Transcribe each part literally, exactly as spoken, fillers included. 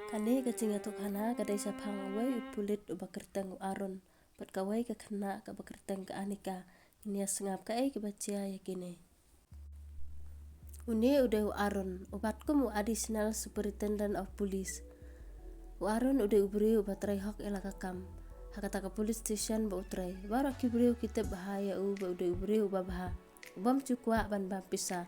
Kane ka jingïathuhkhana ka dei shaphang uwei u pulit uba kyrteng u Aaron bad kawei ka khynnah kaba kyrteng ka Anika. Ngin ïa sngap kaei kaba jia ïa kine. Une u dei u Aaron, u bat kum u Additional Superintendent of Police. U Aaron u dei u briew uba trei hok ïa la ka kam ha kata ka police station ba u trei. Baroh ki briew ki tip bha ïa u ba u dei u briew uba bha, u bym ju kwah ban bam pisa.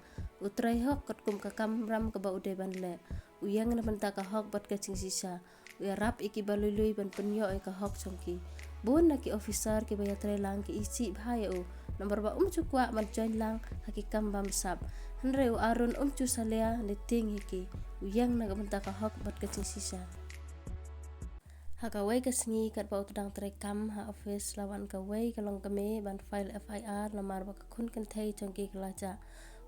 U trei hok katkum ka kamram kaba u dei ban leh. U ïeng na bynta ka hok bad ka jingshisha. U ïarap ïa kiba lui lui ban pynïoh ïa ka hok jong ki. Bun na ki officer kiba ïatrei lang ki isih bha ïa u, namar ba um ju kwah ban join lang ha ki kam bamsap. Hynrei u Aaron um ju salia ne tieng ïa ki. U ïeng na ka bynta ka hok bad ka jingshisha. Ha kawei ka sngi katba u dang trei kam ha office, la wan kawei ka longkmie ban file F I R namar ba ka khun kynthei jong ki ka la jah.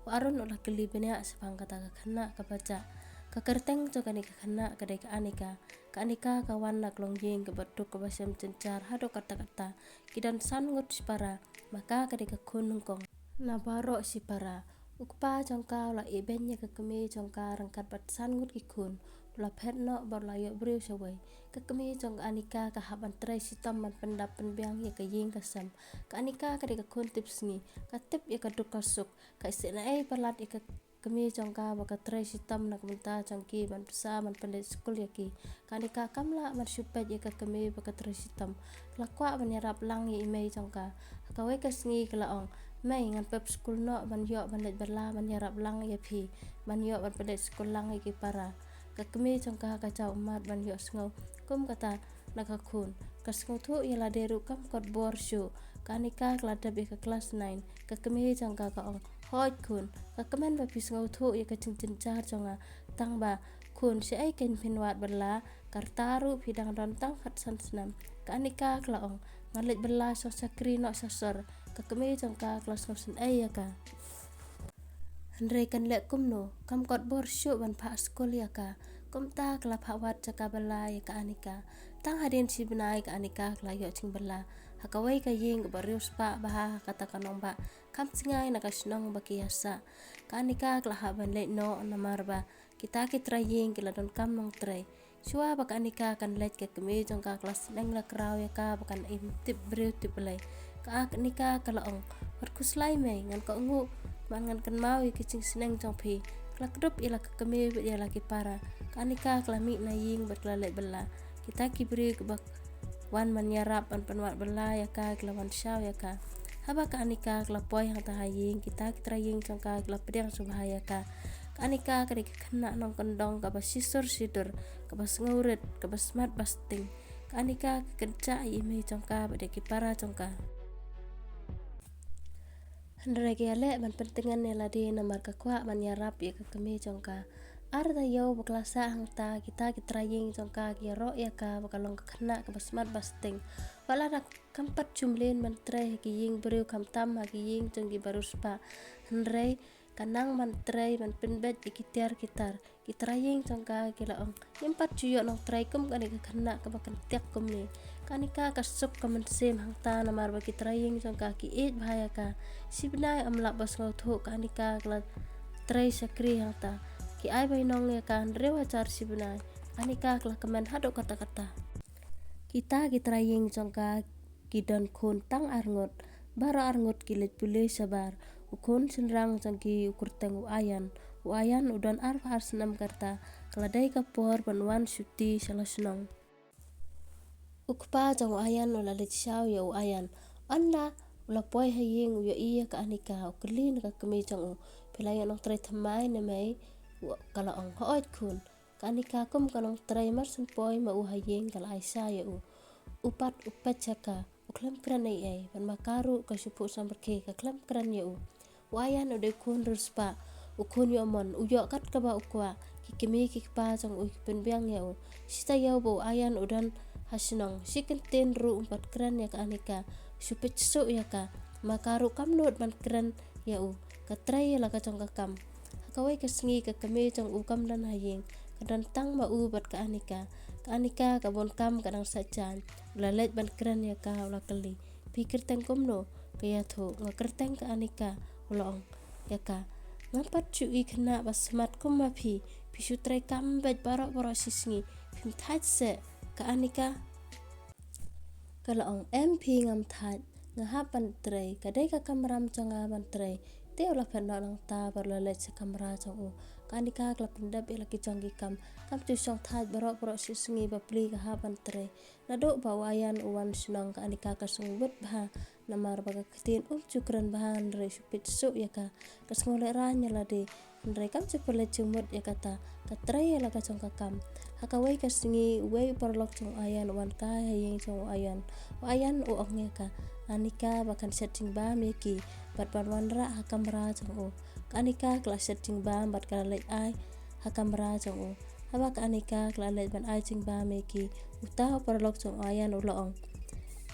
U Aaron u la kylli bniah shaphang kata ka khynnah kaba jah. Ka kyrteng jong kane ka khynnah ka dei ka Anika. Ka Anika ka wan na ka longïing kaba duk kaba shem jynjar haduh katta katta. Ki don san ngut shipara, ma ka ka dei ka khun nyngkong na baroh shipara. U kpa jong ka u la ibeiñ ïa ka kmie jong ka ryngkat bad san ngut ki khun. U la phet noh bad u la ïoh briew shawei. Ka kmie jong ka Anika ka hap ban trei shitom ban pyndap pynbiang ïa ka ïing ka sem. Ka Anika ka dei ka khun tipsngi, ka tip ïa ka duk ka suk. Ka isynei palat ïa ka kmie jong ka ba ka trei shitom na ka bynta jong ki, ban pynsa ban pynleit skul ïa ki. Ka Anika kam lah ban shu peit ïa ka kmie ba ka trei shitom. Ka la kwah ban ïarap lang ïa i mei jong ka. Ha kawei ka sngi ka la ong, "Mei, ngan pep skul noh ban ïoh ban leit bylla ban ïarap lang ïa phi, ban ïoh ban pynleit skul lang ïa ki para." Ka kmie jong ka ka jaw ummat ban ïohsngew kum kata na ka khun. Ka sngewthuh ïa lade ruh kam kot bor shuh. Ka Anika ka la dep ïa ka klas nine. Ka kmie jong ka ka ong, "Hooid khun, ka kmen ba phi sngewthuh ïa ka jingjynjar jong nga. Tang ba khun, shaei kein phin wad bylla, ka rta ruh phi dang don tang khatsan snem." Ka Anika ka la ong, "Ngan leit bylla shong shakri noh sha sor." Ka kmie jong ka ka la sngewsynei ïa ka. Hynrei kan leh kumno, kam kot bor shuh ban phah skul ïa ka. Kumta ka la phah wad jaka bylla ïa ka Anika. Tang hadien shi bnai ka Anika ka la ïoh jingbylla. Ha kawei ka ïing kaba riewspah bha ha kata ka nongbah kham jngai na ka shnong ba ki ïa sah. Ka Anika ka la hap ban leit noh namar ba kita ki trai ïing ki la donkam nongtrei. Shuwa ba ka Anika kan leit, ka kmie jong ka ka la sneng la kraw ïa ka ba kan im tip briew tip Blei. Ka Anika ka la ong, "Wat khuslai mei, ngan kohnguh, ba ngan kynmaw ïa ki jingsneng jong phi." Ka la kdup ïa la ka kmie bad ïa la ki para. Ka Anika ka la mih na ïing bad ka la leit bylla. Kita ki briew kiba wan ban ïarap ban pynwad bylla ïa ka ki la wan shaw ïa ka. Haba ka Anika ka la poi hangta ha ïing, kita ki trai ïing jong ka ki la pdiang sngewbha ïa ka. Ka Anika ka dei ka khynnah nongkyndong kaba shisur shidur, kaba sngewrit, kaba smat ba sting. Ka Anika ka kynjah ïa i mei jong ka bad ïa ki para jong ka. Hynrei ka ïaleh ban pyntngen ïa lade namar ka kwah ban ïarap ïa ka kmie jong ka. Ar taïew ba ka la sah hangta, kita ki trai ïing jong ka ki ïaroh ïa ka ba ka long ka khynnah kaba smat ba sting. Wat la da kam pat ju mlien ban trei ha ki ïing briew, khamtam ha ki ïing jong ki bariewspah, hynrei ka nang ban trei ban pynbeit ïa ki tiar ki tar. Ki trai ïing jong ka ki la ong, "Ngim pat ju ïoh nongtrei kum kane ka khynnah kaba kyntiak kumne." Ka Anika ka suk ka mynsiem hangta namar ba ki trai ïing jong ka ki ïeit bha ïa ka. Shi bnai ym lah ba sngewthuh, ka Anika ka la trei shakri hangta. Ki ai bainong ïa ka hynriew hajar shi bnai. Anika ka la kmen haduh katta katta. Kita ki trai ïing jong ka ki don khun tang ar ngut. Baroh ar ngut ki leit pule shabar. U khun shynrang jong ki u kyrteng u Ayan. U Ayan u don arphew ar snem ka rta. Ka la dei ka por ban wan shuti sha la shnong. U kpa jong u Ayan u la leit shaw ïa u Ayan. Ynda u la poi ha ïing u ïohi ïa ka Anika, u kylli na ka kmie jong u, "Phi la ïoh nongtrei thymmai ne mei?" U, ka la ong, "Hooid khun." Ka Anika kum ka nongtrei mar shen poi ma u ha ïing ka la ai sha ïa u. U pat u peit sha ka, u khlem kren ei ei, bad ma ka ruh ka shu phuh samrkhie, ka khlem kren ïa u. U Ayan u dei khun riewspah, u khun ïoh mon, u ïoh kat kaba u kwah, ki kmie ki kpa jong u ki pynbiang ïa u. Shi taïew ba u Ayan u don ha shnong, shi kyntien ruh um pat kren ïa ka Anika, shu peit shuh ïa ka, ma ka ruh kam nud ban kren ïa u, ka trei ïa la ka jong ka kam. Ha kawei ka sngi ka kmie jong u kam don ha ïing, ka don tang ma u bad ka Anika. Ka Anika ka bun kam ka dang sait jaiñ. U la leit ban kren ïa ka, u la kylli, "Phi kyrteng kumno?" Ka ïathuh, "Nga kyrteng ka Anika." U la ong ïa ka, "Ngam pat ju i khynnah ba smat kum ma phi. Phi shu trei kam beit baroh baroh shi sngi. Phi Phin thait seh, ka Anika ka la ong. Em phi, ngam thait, nga hap ban trei, ka dei ka kamram jong nga ban trei. Te u la phet noh nangta bad u la leit sha kamra jong u. Ka Anika ka la pyndep ïa la ki jong ki kam. Kam ju shong thait baroh baroh shi sngi bapli, ka hap ban trei. Naduh ba u Ayan u wan shnong, ka Anika ka sngewbha namar ba ka ktien um ju kren bha, hynrei shu peit suk ïa ka. Ka sngewlehrain ïa lade, hynrei kam ju pynleit jingmut ïa kata, ka trei ïa la ka jong ka kam. Ha kawei ka sngi, uwei u paralok jong u Ayan u wan kai ha ïing jong u Ayan. U Ayan u ong ïa ka Anika ba kan shet jingbam ïa ki bad ban wanrah ha kamra jong u. Ka Anika ka la shet jingbam bad ka la leit ai ha kamra jong u. Haba ka Anika ka la leit ban ai jingbam ïa ki, uta u paralok jong u Ayan u la ong,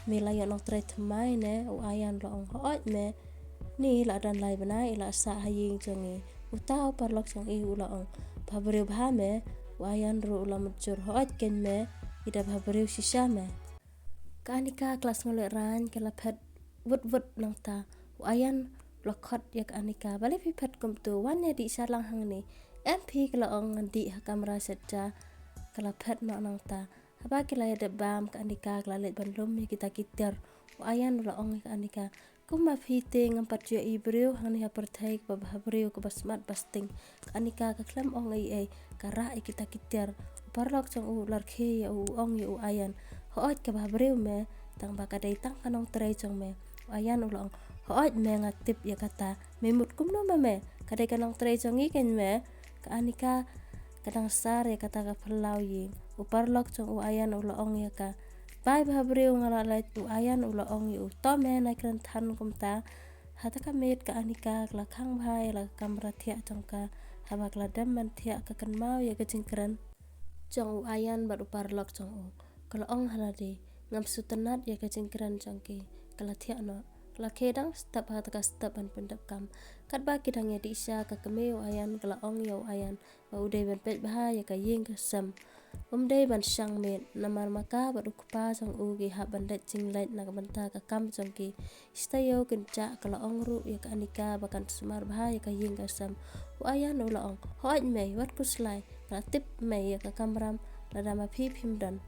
me la ïoh nongtrei thymmai ne? U Ayan u la ong, hooid me, ni la don lai bnai i la sah ha ïing jong i. Uta u paralok jong i u la ong, bhabriew bha me. U Ayan ruh u la mynjur, hooid kein me, i da bhabriew shisha me. Ka Anika ka la sngewlehrain, ka la phet wut wut nangta. U Ayan u la khot ïa ka Anika, balei phi phet kumto, wan ïa dih sha lang hangne. Em phi, ka la ong, ngan dih ha kamra shet ja. Ka la phet noh nangta. Haba ki la ïadep bam, ka Anika ka la leit ban lum ïa kita ki tiar. U Ayan u la ong ïa ka Anika, kumba phi te ngam pat ju ïohi briew hangne ha pyrthei kaba bhabriew, kaba smat ba sting. Ka Anika ka khlem ong ei ei, ka rah ïa kita ki tiar. U paralok jong u u la rkhie ïa u, u ong ïa u Ayan, hooid ka bhabriew me, tang ba ka dei tang ka nongtrei jong me. U Ayan u la ong, hooid me, nga tip ïa kata. Me mut kumno ma me, ka dei ka nongtrei jong ngi kein me. Ka Anika ka dang sar ïa kata ka phyllaw ïing. U paralok jong u Ayan u la ong ïa ka, bai bhabriew, nga la leit. U Ayan u la ong ïa u, to me, nai kren than kumta. Hata ka miet ka Anika ka la khang bha ïa la ka kamra thiah jong ka. Haba ka la dem ban thiah, ka kynmaw ïa ka jingkren jong u Ayan bad u paralok jong u. Ka la ong ha lade, ngam sngewtynnat ïa ka jingkren jong ki. Ka la thiah noh. Ka la khie dang step ha kata ka step ban pyndep kam. Katba ki dang ïa dih sha, ka kmie u Ayan ka la ong ïa u Ayan ba u dei ban peit bha ïa ka ïing ka sem. Um dei ban shang miet, namar ma ka bad u kpa jong u ki hap ban leit jingleit na ka bynta ka kam jong ki. Shi taïew kynjah ka la ong ruh ïa ka Anika ba kan sumar bha ïa ka ïing ka sem. U Ayan u la ong, hooid mei, wat khuslai, nga la tip mei ïa ka kamram, lada ma phi phim don.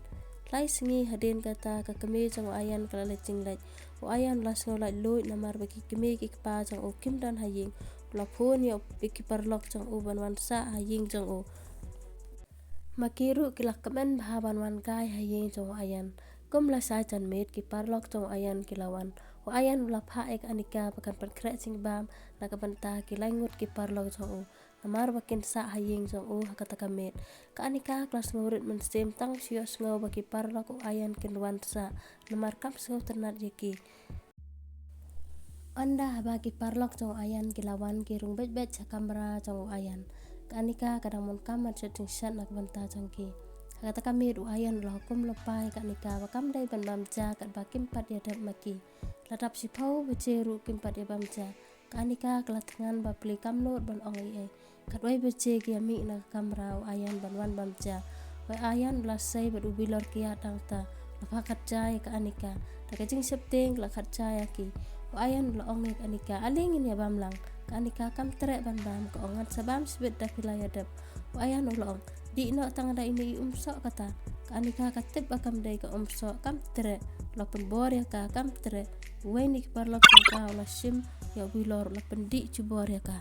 Lai sngi hadien kata, ka kmie jong u Ayan ka la leit jingleit. U Ayan u la sngew laitluid namar ba ki kmie ki kpa jong u kim don ha ïing. U la phone ïa u, ïa ki paralok jong u ban wan sah ha ïing jong u. Ma ki ruh ki la kmen bha ban wan kai ha ïing jong u Ayan. Kum la sa jan miet, ki paralok jong u Ayan ki la wan. U Ayan u la phah ïa ka Anika ba kan pynkhreh jingbam na ka bynta ki lai ngut ki paralok jong u, namar ba kin sah ha ïing jong u ha kata ka miet. Ka Anika ka la sngewrit mynsiem, tang shu ïohsngew ba ki paralok u Ayan kin wan sah, namar kam sngewtynnat ïa ki. Ynda haba ki paralok jong u Ayan ki la wan, ki rung beit beit sha kamra jong u Ayan. Ka Anika ka dang mon kam ban shet jingshet na ka bynta jong ki. Ha kata ka miet u Ayan u la hukum lypa ïa ka Anika ba kam dei ban bam ja katba kim pat ïadep ma ki. La dap shiphew baje ruh kim pat ïa bam ja. Ka Anika ka la thngan bapli, kam nud ban ong ei ei. Katwei baje ki ïa mih na ka kamra u Ayan ban wan bam ja. U Ayan u la sei bad u bilor kiad hangta. La phah khat ja ïa ka Anika. Da ka jingsheptieng ka la khat ja ïa ki. U Ayan u la ong ïa ka Anika, ale ngin ïa bam lang. Ka Anika kam treh ban bam, ka ong, ngan sa bam shibit da phi la ïadep. U Ayan u la ong, dih noh tang da ine i umsoh kata. Ka Anika ka tip ba kam dei ka umsoh, kam treh. U la pynbor ïa ka, kam treh. Uwei na ki paralok jong ka u la shim ïa u bilor, u la pyndih jubor ïa ka.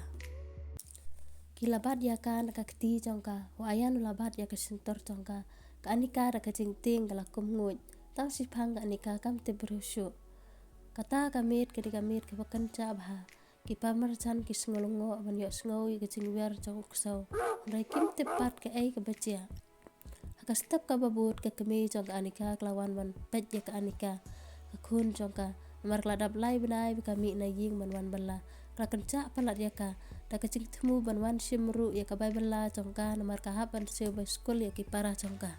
Ki la bat ïa ka na ka kti jong ka, u Ayan u la bat ïa ka shyntur jong ka. Ka Anika da ka jingtieng ka la kum nguid. Tang shiphang ka Anika kam tip briew shuh. Kata ka miet ka dei ka miet kaba kynjah bha. Ki pamarjan ki sngew lyngngoh ban ïohsngew ïa ka jingwiar jong u ksew. Hynrei kim tip pat kaei kaba jia. Ha ka step kaba bud, ka kmie jong ka Anika ka la wan ban peit ïa ka Anika, ka khun jong ka. Namar ka la dap lai bnai ba ka mih na ïing ban wan bylla. Ka la kynjah palat ïa ka da ka jingthmu ban wan shim ruh ïa ka bai bylla jong ka, namar ka hap ban siew bai skul ïa ki para jong ka.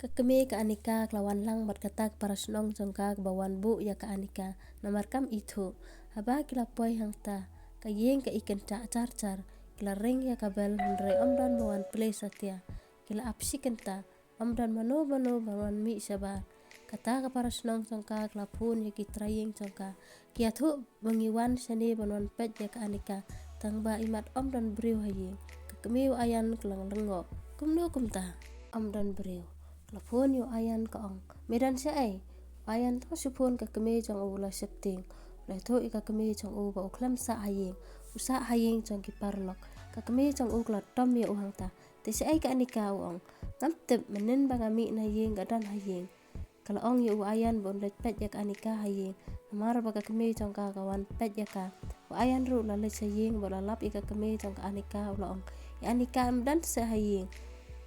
Ka kmie ka Anika ka la wan lang bad kata ka para shnong jong ka kaba wan buh ïa ka Anika, namar kam ithuh. Haba ki la poi hangta, ka ïing ka i kynjah jar jar. Ki la ring ïa ka bel, hynrei ym don ba wan plie satia. Ki la ap shi kynta, ym don mano mano ba wan mih shabar. Kata ka para shnong jong ka ka la phone ïa ki trai ïing jong ka. Ki ïathuh ba ngi wan shane ban wan peit ïa ka Anika, tang ba imat ym don briew ha ïing. Ka kmie u Ayan ka la lyngngoh. Kumno kumta? Ym don briew. La phone ïa u Ayan ka ong, me don shaei? U Ayan tang shu phone ka kmie jong u la sheptieng. La thoh ïa ka kmie jong u ba u khlem sah ha ïing. U sah ha ïing jong ki paralok. Ka kmie jong u ka la tom ïa u hangta. Te shaei ka Anika? U ong, ngam tip, mynnin ba nga mih na ïing ka don ha ïing. Ka la ong ïa u Ayan ba un leit peit ïa ka Anika ha ïing. Namar ba ka kmie jong ka ka wan peit ïa ka. U Ayan ruh u la leit sha ïing bad u la lap ïa ka kmie jong ka Anika, u la ong, ïa Anika em don seh ha ïing.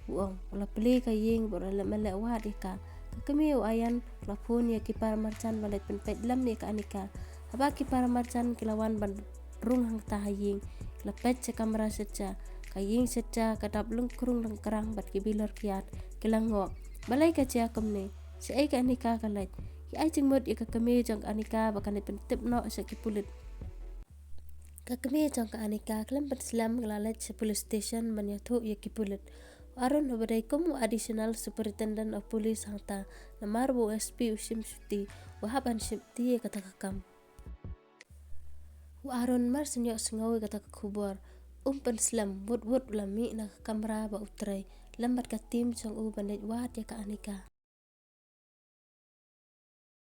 U ong, u la plie ka ïing bad u la leh mele wad ïa ka. Ka kmie u Ayan la phone ïa ki para marjan ba leit pynpeit lem ïa ka Anika. Haba ki para marjan ki la wan ban rung hangta ha ïing, ki la peit sha kamra shet sha. Ka ïing shet sha ka dap lyngkrung lyngkrang bad ki bilor kiad. Ki la ngop, balei ka jia kumne? Shaei ka Anika ka leit? Ki ai jingmut ïa ka kmie jong ka Anika ba kan pyntip noh sha ki pulit. Ka kmie jong ka Anika khlem pynslem ka la leit sha police station ban ïathuh ïa ki pulit. U Arun uba dei kum u additional superintendent of police hangta, namar ba u S P u shim shuti, u hap ban shim ti ïa kata ka kam. U Arun mar shu ïohsngew ïa kata ka khubor, um pynslem, wut wut u la mih na ka kamra ba u trei lem bad ka team jong u ban leit wad ïa ka Anika.